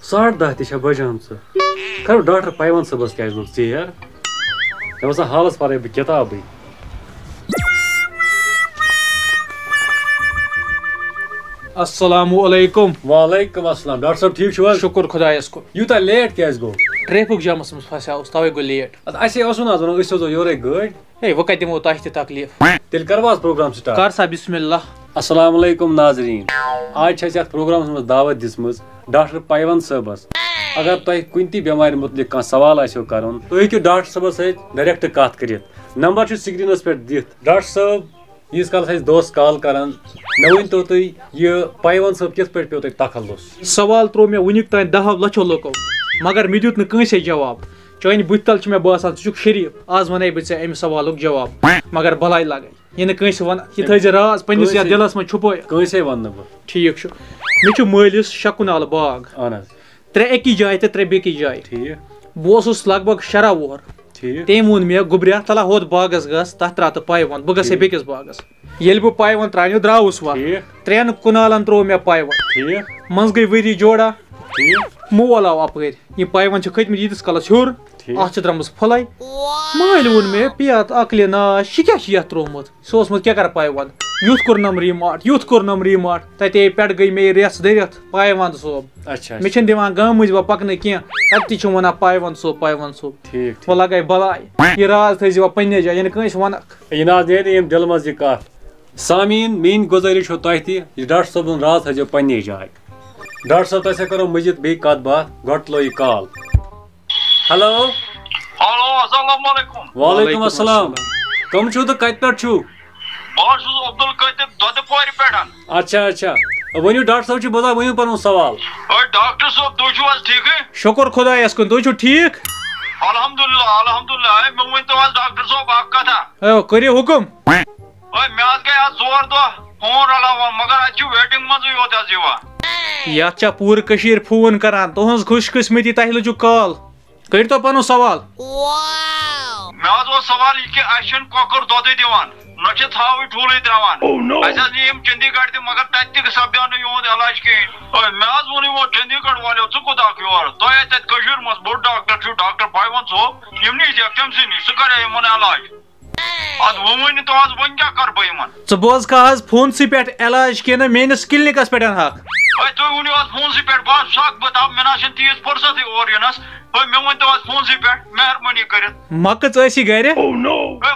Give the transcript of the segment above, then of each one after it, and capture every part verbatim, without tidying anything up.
ساڑٕ دَہ تہِ چھےٚ بجیمژٕ۔ خبر ڈاکٹر پیوند صٲبس کیٛازِ لوٚگ ژیر؟ مےٚ باسان حالس پرے بہٕ کِتابٕے۔ السلام علیکم۔ وعلیکم السلام۔ ڈاکٹر صٲب، ٹھیٖک چھِو حظ؟ شُکُر خۄدایَس کُن۔ یوٗتاہ لیٹ کیٛازِ گوٚو؟ ٹریفک جامس منٛز پھسیوس، توے گوٚو لیٹ۔ اَدٕ اَسے اوسوٕ نہ حظ وَنان، أسۍ سوزو یورَے گٲڑۍ۔ ہے، وۄنۍ کَتہِ دِمو تۄہہِ تہِ تکلیٖف؟ تیٚلہِ کَرو حظ پروگرام سٹارٹ؟ کر سا بسم اللہ۔ السلام علیکم ناظرین، آز چھِ اَسہِ یَتھ پروگرامَس منٛز دعوت دِژمٕژ ڈاکٹر پیوند صٲبَس۔ اگر تۄہہِ کُنہِ تہِ بٮ۪مارِ مُتعلِق کانٛہہ سوال آسیو کَرُن، تُہۍ ہیٚکِو ڈاکٹر صٲبَس سۭتۍ ڈایریکٹ کَتھ کٔرِتھ۔ نمبر چھُ سکریٖنَس پٮ۪ٹھ دِتھ۔ ڈاکٹر صٲب، ییٖتِس کالَس اَسہِ دوس کال کَران، مےٚ ؤنۍ تو تُہۍ، یہِ پیوند صٲب کِتھ پٲٹھۍ پیوٚو تۄہہِ تخلص؟ سوال ترٛوو مےٚ وٕنیُک تام دَہو لَچھو لُکو، مگر مےٚ دیُت نہٕ کٲنٛسے جواب۔ چٲنۍ بٕتھِ تَل چھُ مےٚ باسان، ژٕ چھُکھ شریٖف۔ آز وَنے بہٕ ژےٚ اَمہِ سوالُک جواب، مگر بَلاے لَگَے۔ یہِ نہٕ کٲنٛسہِ وَن، یہِ تھٲیزِ راز پنٛنِس یَتھ کٲنٛسے، دِلَس منٛز چھُپٲیِتھ۔ کٲنٛسے وَنہٕ نہٕ بہٕ۔ ٹھیٖک چھُ۔ مےٚ چھُ مٲلِس شےٚ کنال باغ۔ اَہَن حظ۔ ترٛےٚ أکِس جایہِ تہٕ ترٛےٚ بیٚکِس جایہِ۔ ٹھیٖک۔ بہٕ اوسُس لگ بگ شُراہ وُہُر۔ ٹھیٖک۔ تٔمۍ ووٚن مےٚ، "گوٚبریا، تَلہ ہوٚت باغَس گژھ، تَتھ ترٛاو تہٕ پَے وَن، بہٕ گژھٕ ٹھیٖک۔ بیٚکِس باغَس۔" ییٚلہِ بہٕ پَے وَن ترٛاونہِ درٛاوُس وَن، ٹھیٖک۔ ترٛٮ۪ن کنالَن ترٛوو مےٚ پَے وَن۔ ٹھیٖک۔ منٛز گٔے ؤری جوڑا۔ ٹھیٖک۔ مول آو اَپٲرۍ۔ یِم پَے وَن چھِ کھٔتۍ مٕتۍ ییٖتِس کالَس ہیوٚر۔ ٹھیٖک۔ اَتھ چھِ درٛامٕژ پھٕلَے۔ مٲلۍ ووٚن مےٚ، "پِیا، تہٕ عقلہِ ناش، یہِ کیٛاہ چھِ یَتھ ترٛوومُت؟" سُہ اوسمُت کیٛاہ کَرٕ پَے وَن۔ یُتھ کوٚرنَم ریٖماٹ، یُتھ کوٚرنَم ریٖماٹ۔ تَتے پٮ۪ٹھ گٔے مےٚ یہِ رٮ۪ژھ دٔرِتھ، پَے وَن صٲب۔ اچھا، اچھا۔ مےٚ چھِنہٕ دِوان گامٕچ وۄنۍ پَکنہٕ کینٛہہ۔ تَتہِ تہِ چھِ وَنان، "پَے وَن صٲب، پَے وَن صٲب۔" ٹھیٖک، ٹھیٖک۔ وۄنۍ لَگَے بَلاے۔ یہِ راز تھٲیزِ وۄنۍ پنٛنہِ جایہِ، یہِ نہٕ کٲنٛسہِ وَنَکھ۔ یہِ نہ حظ نیرِ ییٚمہِ دِلہٕ منٛز یہِ کَتھ۔ سامعیٖن، میٛٲنۍ گُزٲرِش چھو تۄہہِ تہِ، یہِ ڈاکٹر صٲبُن راز تھٲیزیو پنٛنے جایہِ۔ ڈاکٹر صٲب، تۄہہِ سۭتۍ کَرو مٔزیٖد بیٚیہِ کَتھ باتھ، گۄڈٕ تُلو یہِ کال۔ ہیلو۔ ہیلو، السلام علیکم۔ وعلیکم السلام۔ کم چھِو تہٕ کتہِ پٮ۪ٹھ چھِو؟ بہٕ حظ چھُس عبدالقٲدر دۄدٕ پورِ پٮ۪ٹھ۔ اچھا، اچھا۔ ؤنِو ڈاکٹر صٲب چھِ بوزان، ؤنِو پنُن سوال۔ ہے ڈاکٹر صٲب، تُہۍ چھِو حظ ٹھیٖکھٕے؟ شُکُر خۄدایس کُن، تُہۍ چھِو ٹھیٖک؟ الحمدللہ، الحمدللہ۔ ہے، مےٚ ؤنۍ تو حظ ڈاکٹر صٲب اکھ کتھا۔ ہے، کٔرِو حُکم۔ ہے، مےٚ حظ گٔے آز ژور دۄہ فون رلاوان، مگر اتہِ چھُ ویٹنگ منٛزٕے یوت حظ یِوان۔ یتھ چھا پوٗرٕ کٔشیٖر فون کران؟ تُہنٛز خوش قسمتی، تۄہہِ لٔجوٕ کال۔ کٔرۍ تو پنُن سوال۔ مےٚ حظ اوس سوال یہِ کہِ اَسہِ چھِنہٕ کۄکُر دۄدٕے دِوان، نہ چھِ ژھاوٕے ٹھوٗلٕے ترٛاوان۔ Oh no! اَسہِ حظ نِیِم چندی گڑھ تہِ، مگر تَتہِ تہِ سپدیو نہٕ یِہُنٛد علاج کِہیٖنۍ۔ ہے، مےٚ حظ ووٚن یِمو چندی گڑھ والیو، "ژٕ کوٗتاہ اکھ یور؟ تۄہہِ اَتہِ تَتہِ کٔشیٖرِ منٛز بوٚڑ ڈاکٹر چھُو، ڈاکٹر پیوند صٲب، یِم نِیٖزِ ہا تٔمۍ سٕے نِش، سُہ کَرِ ہا یِمَن علاج۔" اَدٕ وۄنۍ ؤنِو تو حظ، وۄنۍ کیٛاہ کَرٕ بہٕ یِمَن؟ ژٕ بوز کانٛہہ حظ فونسٕے پٮ۪ٹھ علاج کِنہٕ میٛٲنِس کِلنِکَس پٮ۪ٹھ ہَکھ؟ ہے، تُہۍ ؤنِو حظ فونسٕے پٮ۪ٹھ، بہٕ حظ چھُس اَکھ بہٕ دَپہٕ، مےٚ نہ حظ چھِنہٕ تیٖژ فرصتٕے اورٕ یِنَس۔ ہے، مےٚ ؤنۍ تو حظ فونسٕے پٮ۪ٹھ، مہربٲنی کٔرِتھ۔ مۄکٕژ ٲسی گَرِ؟ ہے،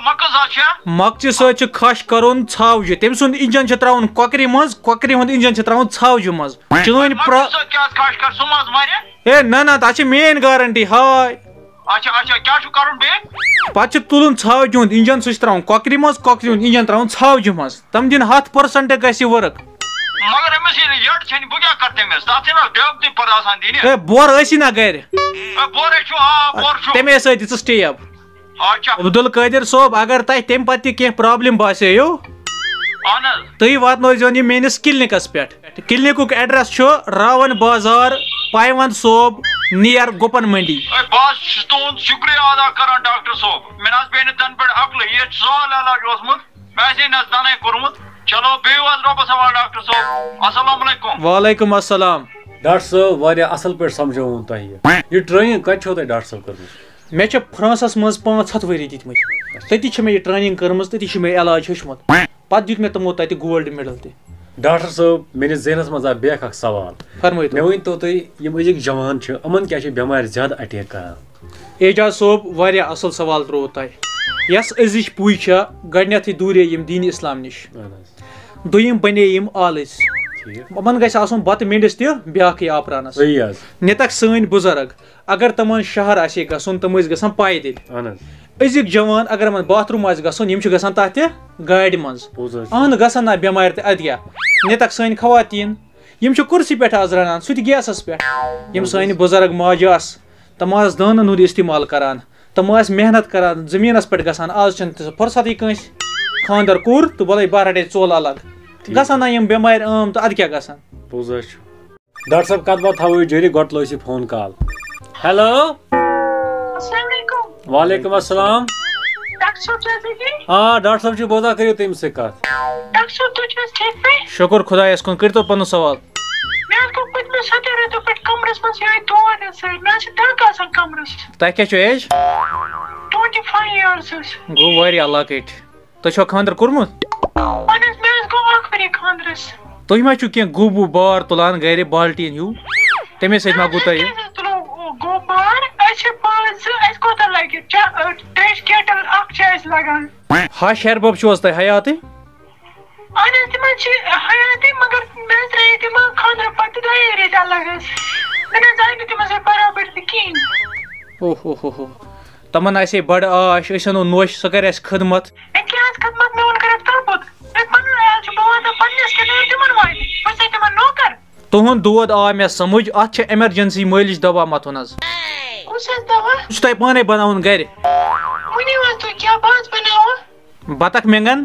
مۄکٕژ حظ چھےٚ؟ مۄکچہِ سۭتۍ چھُ کھَش کَرُن ژھاوجہِ۔ تٔمۍ سُنٛد اِنجَن چھِ ترٛاوُن کۄکرِ منٛز، کۄکرِ ہُنٛد اِنجَن چھِ ترٛاوُن ژھاوجہِ منٛز۔ چٲنۍ مۄکٕژ پرٛا- سۭتۍ کیٛاہ حظ کھَش کَرٕ؟ سُہ ما حظ مَرِ؟ ہے، نہ، نہ، تَتھ چھِ میٛٲنۍ گارنٹی، ہاے۔ اچھا، اچھا، کیٛاہ چھُ کَرُن بیٚیہِ؟ پتہٕ چھُ تُلُن ژھاوجہِ ہُنٛد اِنجن، سُہ چھُ ترٛاوُن کۄکرِ منٛز، کۄکرِ ہُنٛد اِنجن ترٛاوُن ژھاوجہِ منٛز۔ تِم دِن ہَتھ پٔرسنٹ گژھِ یہِ ؤرٕک۔ مگر أمِس ییٚلہِ یٔڈ چھَنہٕ، بہٕ کیٛاہ کَرٕ تٔمِس؟ تَتھ چھِنہٕ ڈٮ۪ب تہِ پَتہٕ آسان دِنہِ۔ ہے، بۄر ٲسی نا گرِ۔ ہے، بۄرے چھُ، آ، بۄر چھُ۔ تَمے سۭتۍ دِژٕس ٹیب۔ اچھا۔ عبدالقٲدر صٲب، اگر تۄہہِ تَمہِ پتہٕ تہِ کینٛہہ پرابلم باسیو، اہن حظ۔ تُہۍ واتنٲوزیون یہِ میٲنِس کلنِکس پٮ۪ٹھ۔ کلنِکُک ایڈریس چھُ راون بازار، پایوند صٲب، نیر گُپن منڈی۔ ہے، بہٕ حظ چھُس تُہُنٛد شُکریہ ادا کران، ڈاکٹر صٲب۔ مےٚ نہ حظ پیٚیہِ نہٕ تَنہٕ پٮ۪ٹھ عقلٕے، یہِ چھُ سہل علاج اوسمُت، مےٚ آسہِ ہے نہ حظ تَنَے کوٚرمُت۔ چلو، بِہِو حظ رۄبَس حوالہٕ، ڈاکٹر صٲب۔ السلام علیکم۔ وعلیکم السلام۔ ڈاکٹر صٲب، واریاہ اَصٕل پٲٹھۍ سَمجھووُن تۄہہِ یہِ۔ یہِ ٹرٛینِنٛگ کَتہِ چھو تۄہہِ، ڈاکٹر صٲب، کٔرمٕژ؟ مےٚ چھِ فرانسَس منٛز پانٛژھ ہَتھ ؤری دِتمٕتۍ۔ تٔتی چھِ مےٚ یہِ ٹرٛینِنٛگ کٔرمٕژ، تٔتی چھِ مےٚ علاج ہیوٚچھمُت۔ پَتہٕ دیُت مےٚ تِمو تَتہِ گولڈ میڈل تہِ۔ ڈاکٹر صٲب، میٲنِس ذہنَس منٛز آو بیٛاکھ اکھ سوال۔ فرمٲیتو۔ مےٚ ؤنۍ تو تُہۍ، یِم أزِکۍ جوان چھِ، یِمَن کیٛاہ چھِ بٮ۪مارِ زیادٕ اٹیک کران؟ اعجاز صٲب، واریاہ اَصٕل سوال ترٛووُ تۄہہِ۔ یۄس أزِچ پُے چھےٚ، گۄڈٕنٮ۪تھٕے دوٗرے یِم دیٖنِ اِسلام نِش۔ اہن حظ۔ دوٚیِم بَنے یِم آلٕژ۔ ٹھیٖک۔ یِمَن گژھِ آسُن بَتہٕ میٖنٛڈِس تہِ بیٛاکھٕے آپرانَس۔ صحیح حظ۔ نِتَکھ سٲنۍ بُزرگ۔ اگر تِمن شہر آسہِ ہے گژھُن، تِم ٲسۍ گژھان پایدٔلۍ۔ اہن حظ۔ أزِکۍ جوان، اگر یِمن باتھ روٗم آسہِ گژھُن، یِم چھِ گژھان تتھ تہِ گاڑِ منٛز۔ پوٚز حظ چھُ۔ اہن، گژھن نا بٮ۪مارِ تہِ ادٕ کیٛاہ۔ نِتکھ سٲنۍ خواتین، یِم چھِ کُرسی پٮ۪ٹھ آز رنان، سُہ تہِ گیسس پٮ۪ٹھ۔ یِم پوٚز سٲنۍ حظ۔ بُزرگ ماجہِ آسہٕ، تِم آسہٕ دانن ہُنٛد استعمال کران، تِم آسہٕ محنت کران، زٔمیٖنس پٮ۪ٹھ گژھان۔ آز چھنہٕ تہِ سۄ فرصتٕے کٲنٛسہِ۔ خانٛدر کوٚر تہٕ وَلَے بہٕ رَٹے ژوٚل الگ۔ ٹھیٖک۔ گژھن نا یِم بٮ۪مارِ عام تہٕ ادٕ کیٛاہ گژھن؟ پوٚز حظ چھُ۔ ڈاکٹر صٲب، کتھ باتھ تھاوو أسۍ جٲری، گۄڈٕ تُلو أسۍ یہِ فون کال۔ ہیلو۔ السلام علیکم۔ وعلیکم السلام۔ ڈاکٹر صٲب چھا بِہِتھ؟ آ، ڈاکٹر صٲب چھِ بوزان، کٔرِو تٔمِس سۭتۍ کتھ۔ ڈاکٹر صٲب، تُہۍ چھِو حظ ٹھیٖک پٲٹھۍ؟ شُکُر خۄدایس کُن، کٔرۍتو پنُن سوال۔ منٛز یِہوٚے دود حظ سۭتۍ۔ مےٚ حظ چھِ دَگ آسان کَمرَس۔ تۄہہِ کیٛاہ چھو ایج؟ Twenty five years حظ۔ گوٚو واریاہ لۄکٕٹۍ۔ تۄہہِ چھوا خانٛدر کوٚرمُت؟ اَہَن حظ، مےٚ حظ گوٚو اَکھ ؤری خانٛدرَس۔ تُہۍ ما چھِو کینٛہہ گوٚب ووٚب بار تُلان گَرِ بالٹیٖن ہیوٗ؟ تَمے سۭتۍ ما گوٚو تۄہہِ؟ أسۍ حظ تُلو گوٚب بار۔ أسۍ چھِ پانٛژھ زٕ، اَسہِ کوٗتاہ لَگہِ؟ چا-، ترٛیش کیٹَل اَکھ چھِ اَسہِ لَگان۔ ہَش ہیٚہَر بَب چھُو حظ تۄہہِ حیاتٕے؟ اَہَن حظ، تِم حظ چھِ حیاتٕے، مگر مےٚ حظ ترٛٲے تِمَن خانٛدرٕ پَتہٕ دۄیے ریٚتۍ الگ حظ۔ مےٚ نہ حظ آیہِ نہٕ تِمَن سۭتۍ برابردی کِہیٖنۍ۔ اوہ، اوہ، اوہ، اوہ۔ تِمَن آسہِ ہے بَڑٕ آش، أسۍ اَنو نوٚش، سۄ کَرِ اَسہِ خدمت۔ ہے، کیٛاہ حظ خدمت؟ میون کَرٮ۪کھ ترٛپُت۔ ہے، پَنُن عیال چھُ بہٕ واتان پَنٕنِس کِنہٕ تِمَن واتہِ؟ بہٕ چھُسَے تِمَن نوکَر۔ تُہُنٛد دود آو مےٚ سَمٕجھ، اَتھ چھِ emergency مٲلِش دَوا مَتھُن حظ۔ کُس حظ دَوا؟ یہِ چھُ تۄہہِ پانَے بَناوُن گَرِ۔ ؤنِو حظ تُہۍ، کیٛاہ بہٕ حظ بَناوٕ؟ بطخ مینگن،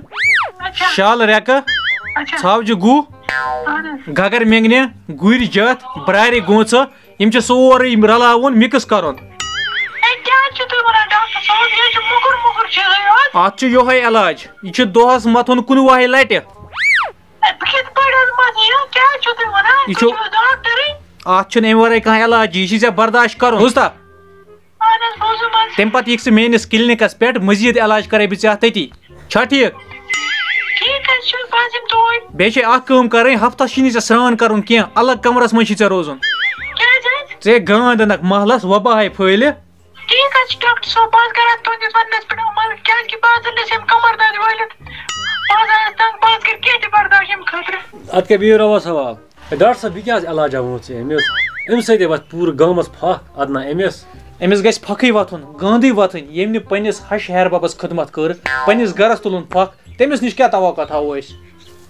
اچھا۔ شال ریکہٕ، اچھا۔ ژھاوجہِ گُہہ، اہن حظ۔ گگر مینگنہِ، گُرۍ جتھ، برارِ گونٛژٕ، یِم چھِ سورُے رلاوُن، mix کرُن۔ ہے، کیٛاہ چھِو تُہۍ وَنان، ڈاکٹر صٲب؟ یہِ چھُ موٚکُر موٚکُر چیٖزٕے یوت۔ اَتھ چھُ یِہوٚے علاج، یہِ چھُ دۄہَس مَتھُن کُنوُہَے لَٹہِ۔ ہے، بہٕ کِتھ پٲٹھۍ حظ مَتھٕ یہِ؟ کیٛاہ چھِو تُہۍ وَنان؟ یہِ چھُ، تُہۍ چھِو ڈاکٹرٕے۔ اَتھ چھُنہٕ اَمہِ وَرٲے کانٛہہ علاج، یہِ چھِ ژےٚ برداش کَرُن، بوٗزتھا؟ اہن حظ، بوٗزُم حظ۔ تَمہِ پَتہٕ یِکھ ژٕ میٲنِس کِلنِکَس پٮ۪ٹھ، مٔزیٖد علاج کَرَے بہٕ ژےٚ اَتھ تٔتی۔ چھا ٹھیٖک؟ ٹھیٖک حظ چھُ، بہٕ حظ یِمہٕ توٗرۍ۔ بیٚیہِ چھے اَکھ کٲم کَرٕنۍ، ہفتَس چھُے نہٕ ژےٚ سرٛان کَرُن کینٛہہ، الگ کَمرَس منٛز چھُے ژےٚ روزُن۔ کیٛازِ حظ؟ ژےٚ گانٛد اَنَکھ محلَس، وبا ہے پھٲلہِ۔ ٹھیٖک حظ چھُ، ڈاکٹر صٲب، بہٕ حظ کَرٕ اَتھ تُہٕنٛدِس وَننَس پٮ۪ٹھ عمل، کیٛازِکہِ بہٕ حظ ٲسۍ یِم کَمَر دادِ وٲلِتھ، بہٕ حظ آیَس تنٛگ، بہٕ حظ کَرٕ کینٛہہ تہِ برداش ییٚمہِ خٲطرٕ۔ اَدٕ کیٛاہ، بِہِو رۄبَس حوال۔ ہے ڈاکٹر صٲب، یہِ کیٛاہ حظ علاجا ووٚنُتھ ژےٚ أمِس؟ أمِس سۭتۍ ہے وَتھِ پوٗرٕ گامَس پھَکھ، اَدٕ نہ أمِس۔ أمِس گژھِ پھَکھٕے وَتھُن، گانٛدٕے وَتھٕنۍ، ییٚمہِ نہٕ پنٛنِس ہَشہِ ہیٚہَر بَبَس خدمت کٔر، پنٛنِس گَرَس تُلُن پھَکھ، تٔمِس نِش کیٛاہ توقع تھاوو أسۍ؟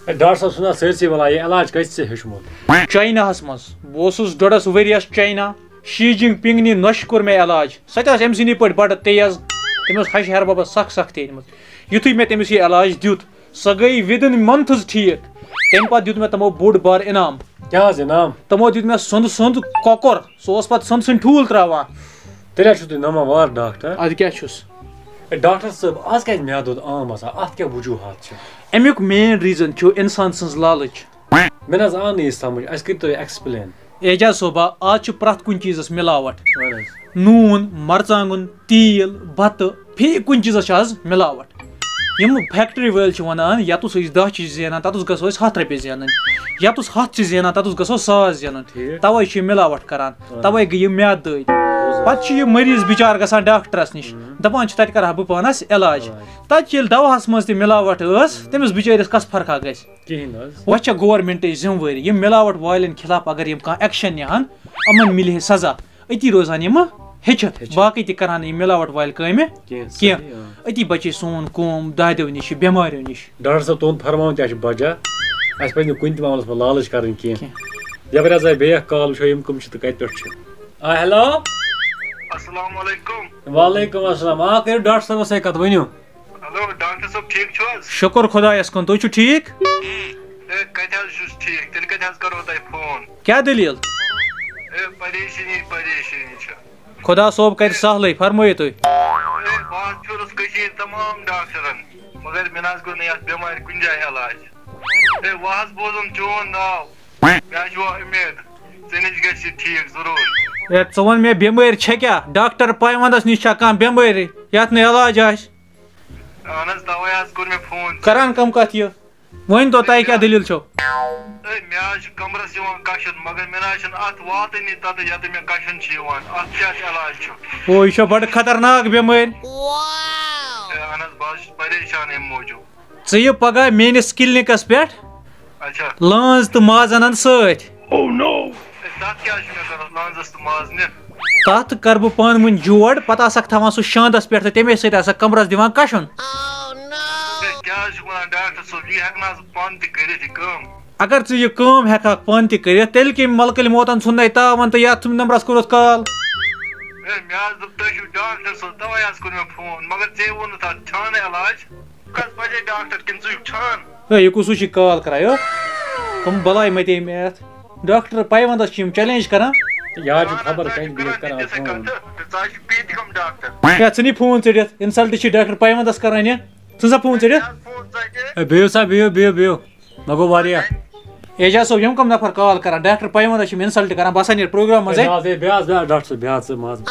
ہے ڈاکٹر صٲب، سُہ نہ سٲرسٕے وَلان، یہِ علاج کَتہِ ژےٚ ہیوٚچھمُت؟ چایناہَس منٛز۔ بہٕ اوسُس ڈۄڈَس ؤریَس چاینا، شی جِنگ پِنٛگ نی نۄشہِ کوٚر مےٚ علاج۔ سۄ تہِ ٲس أمۍ سٕنٛدی پٲٹھۍ بَڑٕ تیز، تٔمۍ اوس ہَشہِ ہیٚہَر بَبَس سَخ سَخ تیٚلمٕژ۔ یُتھُے مےٚ تٔمِس یہِ علاج دیُت، سۄ گٔیے within months ٹھیٖک۔ تَمہِ پَتہٕ دیُت مےٚ تِمو بوٚڑ بار انعام۔ کیٛاہ حظ انعام؟ تِمو دیُت مےٚ سۄنٛدٕ سۄنٛد کۄکُر، سُہ اوس پَتہٕ سۄنٛدٕ سٕنٛدۍ ٹھوٗل ترٛاوان۔ تیٚلہِ حظ چھُو تُہۍ ناماوار ڈاکٹر۔ اَدٕ کیٛاہ چھُس؟ ہے ڈاکٹر صٲب، آز کیٛازِ میادٕ دود عام آسان؟ اَتھ کیٛاہ وجوٗہات چھِ؟ اَمیُک main reason چھُ اِنسان سٕنٛز لالٕچ۔ مےٚ نہ حظ آو نہٕ یہِ سمجھ، اَسہِ کٔرۍتو یہِ explain۔ اعجاز صٲبا، آز چھُ پرٛٮ۪تھ کُنہِ چیٖزَس مِلاوَٹھ۔ اَہَن حظ۔ نوٗن، مرژانٛگُن، تیٖل، بَتہٕ، فی کُنہِ چیٖزَس چھِ آز مِلاوَٹھ۔ یِم factory وٲلۍ چھِ وَنان، یَتُس أسۍ دَہ چھِ زینان، تَتُس گژھو أسۍ ہَتھ رۄپیہِ زینٕنۍ۔ یَتُس ہَتھ چھِ زینان، تَتُس گژھو ساس زینُن۔ ٹھیٖک۔ تَوَے چھِ یِم مِلاوَٹھ کَران، اَہَن۔ تَوَے گٔے یِم میادٕ دٲدۍ۔ پَتہٕ چھُ یہِ مٔریٖض بِچار گژھان ڈاکٹرَس نِش، اۭں۔ دَپان چھِ، "تَتہِ کَرٕ ہا بہٕ پانَس علاج۔" علاج۔ تَتہِ چھِ ییٚلہِ دَواہَس منٛز تہِ مِلاوَٹھ ٲس، تٔمِس بِچٲرِس کَس فرقا گژھِ؟ کِہیٖنۍ حظ۔ وۄنۍ چھےٚ government ذِمہٕ وٲری، یِم مِلاوَٹھ والٮ۪ن خلاف اگر یِم کانٛہہ action نِہَن، یِمَن مِلہِ ہے سزا۔ أتی روزان یِم ہیٚچھِتھ۔ ہیٚچھِتھ۔ باقٕے تہِ کَرٕہَن نہٕ یِم مِلاوَٹھ والۍ کامہِ کینٛہہ، کینٛہہ۔ صحیح، آ۔ أتی بَچے سون قوم دادیو نِش، بٮ۪ماریو نِش۔ ڈاکٹر صٲب، تُہُنٛد فرمان تہِ چھُ بجا۔ اَسہِ پَزِ نہٕ کُنہِ تہِ معاملَس منٛز لالٕچ کَرٕنۍ کینٛہہ۔ کینٛہہ۔ یَپٲرۍ حظ آے بیٚیہِ اَکھ call، وٕچھو یِم کٕم چھِ تہٕ کَتہِ پٮ۪ٹھ چھِ۔ آ، hello۔ السلام علیکم۔ وعلیکم السلام۔ آ، کٔرِو ڈاکٹر صٲبَس سۭتۍ کَتھ، ؤنِو۔ ہیلو، ڈاکٹر صٲب، ٹھیٖک چھِو حظ؟ شُکُر خۄدایَس کُن، تُہۍ چھِو ٹھیٖک؟ اے، کَتہِ حظ چھُس ٹھیٖک؟ تیٚلہِ کَتہِ حظ کَرو تۄہہِ فون؟ کیٛاہ دٔلیٖل؟ اے، پریشٲنی، پریشٲنی چھِ۔ خۄدا صٲب کَرِ سہلٕے، فرمٲیِو تُہۍ۔ اے، بہٕ حظ پھیوٗرُس کٔشیٖرِ تمام ڈاکٹرَن، مگر مےٚ نہ حظ گوٚو نہٕ یَتھ بٮ۪مارِ کُنہِ جایہِ علاج۔ اے، وۄنۍ حظ بوزُم چون ناو، مےٚ حظ چھِ وۄنۍ اُمید، ژےٚ نِش گژھِ یہِ ٹھیٖک ضروٗر۔ اے، ژٕ وَن مےٚ، بٮ۪مٲرۍ چھےٚ کیٛاہ؟ ڈاکٹر پایوَندَس نِش چھا کانٛہہ بٮ۪مٲرۍ، یَتھ نہٕ علاج آسہِ؟ اہن حظ، توے حظ کوٚر مےٚ فون۔ کران کم کتھ یہِ؟ ؤنۍ تو تۄہہِ کیٛاہ دٔلیٖل چھو؟ ہے، مےٚ حظ چھُ کمرس یِوان کشُن، مگر مےٚ نہ حظ چھُنہٕ اتھ واتٲنی تتہِ یتہِ مےٚ کشُن چھُ یِوان۔ اتھ کیٛاہ علاج چھُ؟ او، یہِ چھےٚ بڑٕ خطرناک بٮ۪مٲرۍ۔ ہے، اہن حظ، بہٕ حظ چھُس پریشان امہِ موٗجوٗب۔ ژٕ یہِ پگاہ میٲنِس کلینکس پٮ۪ٹھ۔ اچھا۔ لٲنٛز تہٕ ماز انن سۭتۍ۔ ہے، تتھ کیٛاہ چھُ مےٚ کرُن لٲنٛزس تہٕ ماز نِتھ؟ تَتھ کَرٕ بہٕ پانہٕ ؤنۍ جوڑ، پَتہٕ آسَکھ تھاوان سُہ شانٛدَس پٮ۪ٹھ تہٕ تَمے سۭتۍ آسَکھ کَمرَس دِوان کَشُن۔ ہے، کیٛاہ حظ چھُکھ وَنان ڈاکٹر صٲب، یہِ ہٮ۪کہٕ نہٕ حظ بہٕ پانہٕ تہِ کٔرِتھ یہِ کٲم؟ اگر ژٕ یہِ کٲم ہٮ۪کہٕ ہاکھ پانہٕ تہِ کٔرِتھ، تیٚلہِ کٔمۍ مَلکٕلۍ موتَن ژھُننَے تاوَن تہٕ یَتھ نمبرَس کوٚرُتھ کال؟ ہے، مےٚ حظ دوٚپ تُہۍ چھِو ڈاکٹر صٲب، تَوَے حظ کوٚر مےٚ فون، مگر ژےٚ ووٚنُتھ اَتھ چھانٕے علاج۔ کَس بَجے ڈاکٹر کِنہٕ ژٕ چھُکھ چھان؟ ہے، یہِ کُس ہیوٗ چھُے کال کران، ہیو؟ کٕم بلاے مَتے مےٚ اَتھ؟ ڈاکٹر پیوندس چھِ یِم challenge کران۔ یہِ حظ چھُ خبر کَتہِ بِہِتھ کران فون۔ ژٕ حظ چھُکھ پی تہِ کَم ڈاکٹر۔ ہے، ژٕ نی فون ژٔٹِتھ، insult چھِ ڈاکٹر پیوندس کران یہِ۔ ژٕ سا فون ژٔٹِتھ۔ مےٚ حظ فون ژَٹہِ۔ ہے، بِہِو سا، بِہِو، بِہِو، بِہِو۔ مےٚ گوٚو واریاہ۔ اعجاز صٲب، یِم کم نفر کال کران؟ ڈاکٹر پیوندس چھِ یِم insult کران، بہٕ ہسا نیرٕ پروگرام منٛزٕے۔ بیٚہہ حظ، ہے، بیٚہہ حظ، بیٚہہ حظ، ڈاکٹر صٲب، بیٚہہ حظ ژٕ، مان ژٕ۔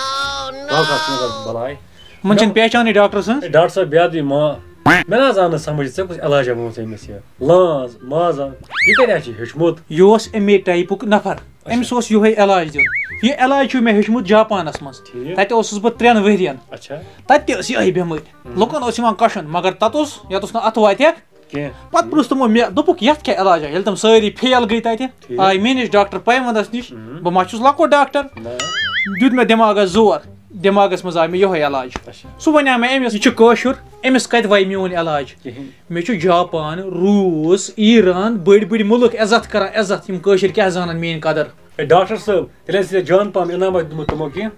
بلاے۔ یِمن چھِنہٕ پہچانٕے ڈاکٹر سٕنٛز۔ ہے، ڈاکٹر صٲب، بیٚہہ حظ، یہِ ما-، مےٚ نہ حظ آو نہٕ سمجھ، ژےٚ کُس علاجا ووٚنُتھ أمِس یہِ؟ لٲنٛز، مازا، یہِ کتہِ حظ چھُ ہیوٚچھمُت؟ یہِ اوس اَمے ٹایپُک نفر۔ اچھا۔ أمِس اوس یِہوٚے علاج دیُن۔ یہِ علاج چھُ مےٚ ہیوٚچھمُت جاپانس منٛز۔ ٹھیٖک۔ تتہِ اوسُس بہٕ ترٛٮ۪ن ؤرین۔ اچھا۔ تتہِ تہِ ٲس یِہوٚے بٮ۪مٲرۍ۔ ہم۔ لُکن اوس یِوان کشُن، مگر تتھ اوس، یتھ اوس نہٕ اتھٕ واتہِ ہٮ۪کھ۔ کینٛہہ۔ پتہٕ پرُژھ تِمو مےٚ، دوٚپُکھ، "یتھ کیٛاہ علاجا؟" ییٚلہِ تِم سٲری فیل گٔے تتہِ، ٹھیٖک۔ آے مےٚ نِش ڈاکٹر پیوندس نِش۔ ہم۔ بہٕ ما چھُس لۄکُٹ ڈاکٹر؟ نہ۔ دیُت مےٚ دٮ۪ماغس زور، دٮ۪ماغس منٛز آو مےٚ یِہوٚے علاج۔ اچھا۔ سُہ وَنیٛاو مےٚ أمِس، "یہِ چھُ کٲشُر، أمِس کتہِ وَیہِ میون علاج؟" کِہیٖنۍ۔ مےٚ چھُ جاپان، روٗس، ایران، بٔڑۍ بٔڑۍ مُلک عزت کران، عزت، یِم کٲشِرۍ کیٛاہ زانن میٲنۍ قدر؟ ہے، ڈاکٹر صٲب، تیٚلہِ ٲسۍ ژےٚ جان پہم انعام اَتہِ دیُتمُت تِمو کینٛہہ؟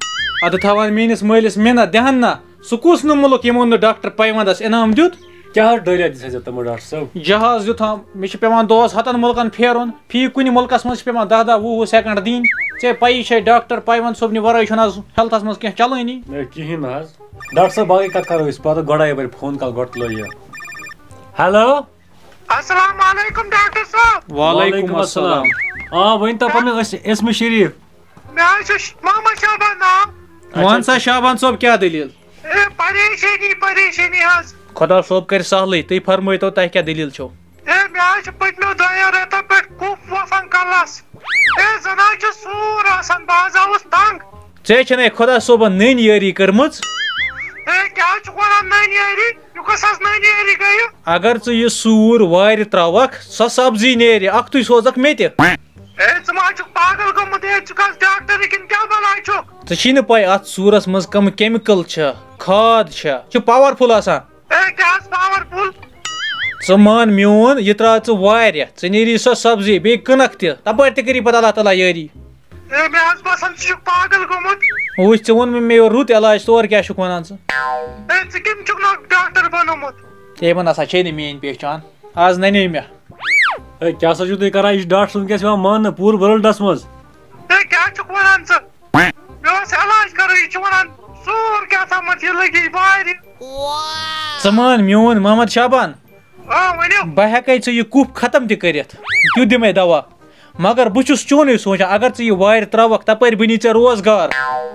ادٕ تھاوان میٲنِس مٲلِس مِنت، دِہن نا۔ سُہ کُس نہٕ مُلک یِمو نہٕ ڈاکٹر پیوندس انعام دیُت؟ کیٛاہ حظ ڈٲلیہ دِژ ژےٚ تِمو ڈاکٹر صٲب؟ جہاز دیُت ہم، مےٚ چھِ پٮ۪وان دۄہس ہتن مُلکن پھیرُن، فی کُنہِ مُلکس منٛز چھِ پٮ۪وان دَہ دَہ وُہ وُہ سیکنڈ دِنۍ۔ ژےٚ پَیی چھے ڈاکٹر پیوند صٲبنہِ ورٲے چھُنہٕ از ہیلتھس منٛز کینٛہہ چلٲنی۔ ہے، کِہیٖنۍ نہٕ حظ۔ ڈاکٹر صٲب، باقٕے کتھ کرو أسۍ پتہٕ، گۄڈے یپٲرۍ فون کال گۄڈٕ تُلو یہِ۔ ہیلو۔ السلام علیکم ڈاکٹر صٲب۔ وعلیکم السلام۔ آ، ؤنۍ تو پنُن اس-، اسم شریف۔ مےٚ حظ چھُ ش-، محمد شعبان ناو۔ وَن سا شعبان صٲب، کیٛاہ دٔلیٖل؟ اے، پریشٲنی، پریشٲنی حظ۔ خۄدا صٲب کَرِ سہلٕے، تُہۍ فرمٲیتو، تۄہہِ کیٛاہ دٔلیٖل چھو؟ اے، مےٚ حظ چھُ پٔتمیو دۄیو رٮ۪تو پٮ۪ٹھ کُف وَسان کَلَس۔ اے، زَن حظ چھُ سوٗر آسان، بہٕ حظ آوُس تنٛگ۔ ژےٚ چھَنے خۄدا صٲبَن نٔنۍ یٲری کٔرمٕژ۔ اے، کیٛاہ حظ چھُکھ وَنان نٔنۍ یٲری؟ یہِ کۄس حظ نٔنۍ یٲری گٔیہِ؟ اگر ژٕ یہِ سوٗر وارِ ترٛاوَکھ، سۄ سبزی نیرِ، اَکھتُے سوزَکھ مےٚ تہِ۔ اے، ژٕ ما چھُکھ پاگل گوٚمُت؟ اے، ژٕ کَس ڈاکٹر کِنہٕ کیٛاہ بَلاے چھُکھ؟ ژےٚ چھی نہٕ پَے اَتھ سوٗرَس منٛز کَم chemical چھِ، کھاد چھِ، یہِ چھُ powerful آسان۔ اے، کیٛاہ حظ powerful؟ ژٕ مان میون، یہِ ترٛاو ژٕ وارِ، ژےٚ نیری سۄ سبزی، بیٚیہِ کٕنَکھ تہِ، تَپٲرۍ تہِ کٔری پَتہٕ اللہ تعالیٰ یٲری۔ اے، مےٚ حظ باسان، ژٕ چھُکھ پاگل گوٚمُت۔ وٕچھ، ژےٚ ووٚن مےٚ، مےٚ یورٕ رُت علاج، تور کیٛاہ چھُکھ وَنان ژٕ؟ اے، ژٕ کٔمۍ چھُکھ نہٕ ڈاکٹر بنومُت؟ تِمن ہسا چھے نہٕ میٲنۍ پہچان، آز ننے مےٚ۔ اے، کیٛاہ سا چھُو تُہۍ کران؟ یہِ چھُ ڈاکٹر وٕنکیٚس یِوان ماننہٕ پوٗرٕ worldس منٛز۔ اے، کیٛاہ چھُکھ وَنان ژٕ؟ مےٚ اوس علاج کرُن، یہِ چھُ وَنان سوٗر کیٛاہ تامَتھ، یہِ لٔگی وارِ۔ ژٕ مان میون محمد شابان، آ، ؤنِو۔ بہٕ ہٮ۪کَے ژےٚ یہِ کُف ختم تہِ کٔرِتھ، تیُتھ دِمَے دوا۔ مگر بہٕ چھُس چونُے سونٛچان، اگر ژٕ یہِ وارِ ترٛاوَکھ، تَپٲرۍ بَنی ژےٚ روزگار،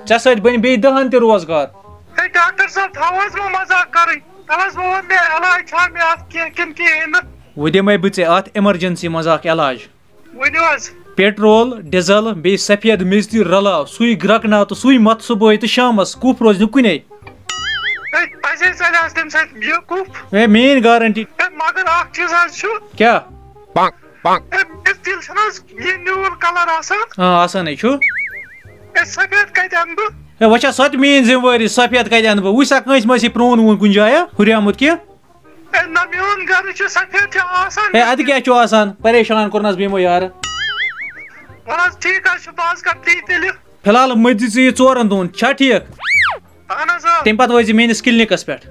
ژےٚ سۭتۍ بَنہِ بیٚیہِ دَہَن تہِ روزگار۔ ہے ڈاکٹر صٲب، تھاو حظ وۄنۍ مذاق کَرٕنۍ، تَلہٕ حظ وۄنۍ وَن مےٚ علاج چھا مےٚ اَتھ کینٛہہ کِنہٕ کِہیٖنۍ نہٕ۔ وۄنۍ دِمَے بہٕ ژےٚ اَتھ emergency منٛز اَکھ علاج۔ ؤنِو حظ۔ پیٹرول، ڈیزل، بیٚیہِ سفید میٚژ تہِ رلاو، سُے گرٛکہٕ ناو تہٕ سُے مَتھ صُبحٲے تہٕ شامَس، کُف روزِ نہٕ کُنے۔ ہے، پَزے ژَلہِ حظ تَمہِ سۭتۍ یہِ کُف۔ ہے، میٛٲنۍ guarantee۔ ہے، مگر اَکھ چیٖز حظ چھُ۔ کیٛاہ؟ ہے، میٚژ دِل چھَنہٕ حظ یہِ نیوٗل colour آسان؟ آ، آسانٕے چھُ۔ ہے، سفید کَتہِ اَنہٕ بہٕ؟ ہے، وۄنۍ چھا سۄ تہِ میٛٲنۍ ذِمہٕ وٲری، سفید کَتہِ اَنہٕ بہٕ؟ وٕچھ سا کٲنٛسہِ ما چھِ پرٛون وون کُنہِ جایہِ ہُریومُت کینٛہہ؟ ہے، نہ، میون گرٕ چھُ سفید چھُ آسان۔ ہے، اَدٕ کیٛاہ چھُ آسان؟ پریشان کوٚرنَس بہٕ یِمو یارٕ۔ وَلہٕ حظ، ٹھیٖک حظ چھُ، بہٕ حظ کَرٕ تی تیٚلہِ۔ فی الحال مٔتۍ زِ ژٕ یہِ ژورَن دۄہَن، چھا ٹھیٖک؟ اَہَن حظ، آ۔ تَمہِ پَتہٕ وٲتۍ زِ میٛٲنِس کِلنِکَس پٮ۪ٹھ۔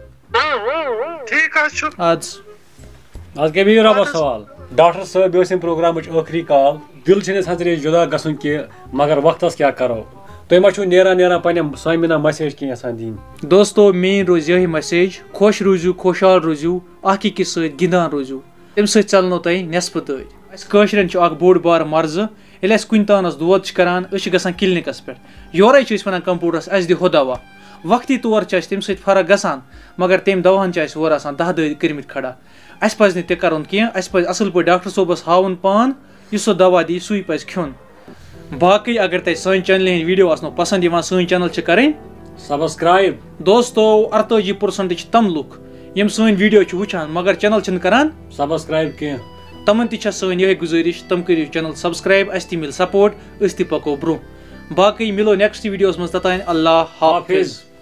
ٹھیٖک حظ چھُ۔ اَدٕ سا۔ آز کیٛاہ بِہِو رۄبَس حوال۔ ڈاکٹر صٲب، یہِ ٲس اَمہِ پروگرامٕچ ٲخری کال۔ دِل چھِنہٕ اَسہِ حضرت جُدا گژھُن کینٛہہ، مگر وقتَس کیٛاہ کَرو؟ تُہۍ ما چھِو نیران نیران پنٛنٮ۪ن سامعیٖنَن message کینٛہہ یَژھان دِنۍ؟ دوستو، میٛٲنۍ روزِ یِہوٚے message، خۄش روٗزِو، خۄشحال روٗزِو، اَکھ أکِس سۭتۍ گِنٛدان روٗزِو۔ تَمہِ سۭتۍ ژَلنو تۄہہِ نٮ۪صفہٕ دٲدۍ۔ اَسہِ کٲشرٮ۪ن چھُ اَکھ بوٚڑ بار مرضہٕ، ییٚلہِ اَسہِ کُنہِ تانَس دود چھُ کَران، أسۍ چھِ گژھان کِلنِکَس پٮ۪ٹھ۔ یورَے چھِ أسۍ وَنان کمپوڈرَس، "اَسہِ دِ ہُہ دوا۔" وقتی طور چھِ اَسہِ تَمہِ سۭتۍ فرق گژھان، مگر تَمہِ دواہَن چھِ اَسہِ ہورٕ آسان دَہ دٲدۍ کٔرمٕتۍ کھڑا۔ اَسہِ پَزِ نہٕ تہِ کَرُن کینٛہہ، اَسہِ پَزِ اَصٕل پٲٹھۍ ڈاکٹر صٲبَس ہاوُن پان، یُس سُہ دوا دی، سُے پَزِ کھیوٚن۔ باقٕے اگر تۄہہِ سٲنۍ channelہِ ہِنٛدۍ video آسنو پَسنٛد یِوان، سٲنۍ channel چھِ کَرٕنۍ۔ Subscribe۔ دوستو، اَرتٲجی percent چھِ تِم لُکھ، یِم سٲنۍ video چھِ وٕچھان، مگر channel چھِنہٕ کَران۔ Subscribe کینٛہہ۔ تِمَن تہِ چھےٚ سٲنۍ یِہوٚے گُزٲرِش، تِم کٔرِو channel subscribe، اَسہِ تہِ مِلہِ support، أسۍ تہِ پَکو برٛونٛہہ۔ باقٕے مِلو next videoہَس منٛز، توٚتام اللہ حافظ۔ حافظ۔